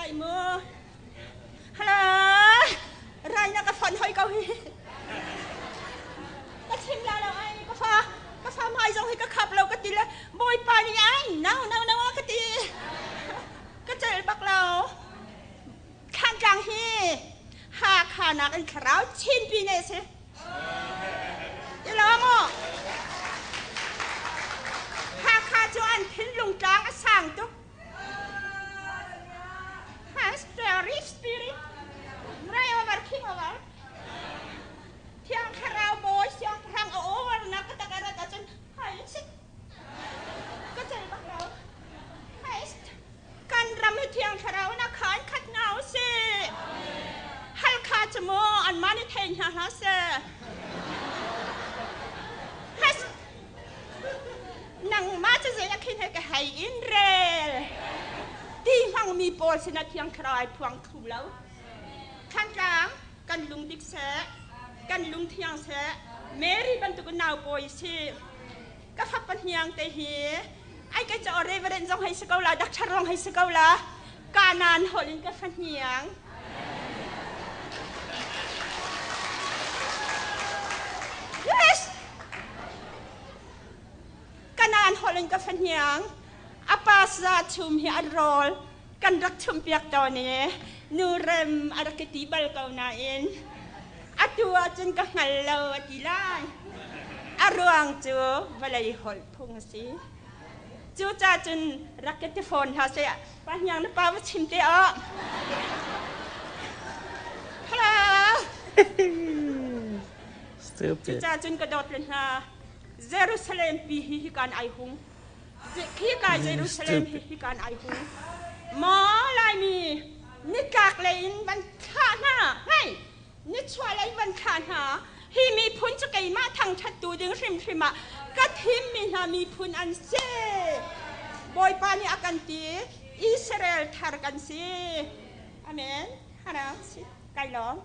lai mu. Hala, rai na ka fon hoi ko hi. Ka chim la lo ai, ka fa, ka fa mai zong hi ka khap lo ka ti le Bawipa nih ai, no no no ka ti. Ka cel bak lo. Thlantlang hi Hakha nak in thlarau chinpi ne si. Ti lo maw? Hakha cu an thinlung tlang a sang tuk. Has the spirit right over king over. Thiang thlarau bawi siangpahrang a over na ka tak arat ahcun hai sit. Ka cel bak lo. Hai Kan ram hi Thiang Thlarau in a khan khat hna u sih. Halkha cu maw anmah nih thei hna hlah seh. Has nangmah cu zei a khin he ka hei in rel. Ti hmangmi pawl sinah Thiang Thlarau ai phuang thlu lo. Thantlang kan lung dik seh, kan lung thiang seh, Mary bantuk in nau pawi si. Ka fapa hniang te hi ai ka caw reverend zong hei si ko la doctor zong hei si ko la kanan holh in ka fahniang yes kanan holh in ka fahniang apa sa chum hi an rawl kan rak chum piak to ni nu rem a rak ti bal ko nain atu ahcun ka hngal lo a ti lai a ruang cu vawlei holh phung a si Cucaah cun rak ka ti fawn hlah seh. Pa hniang na pa va chim te ah. Hello. Stupid. Cucaah cun ka dawt le hna. Jerusalem pi hi hi kan ai hung. Khi ka Jerusalem hi hi kan ai hung. Ma Laimi nitlak lei in van thlah hna. Hei, nichuahlei van thlah hna. Hi miphun cu keimah thangṭhattu ding hrimhrim ah ka thimmi hna miphun an si. Bawipa nih a kan ti, Israel thar kan si. Amen. Hana si. Kai lawm.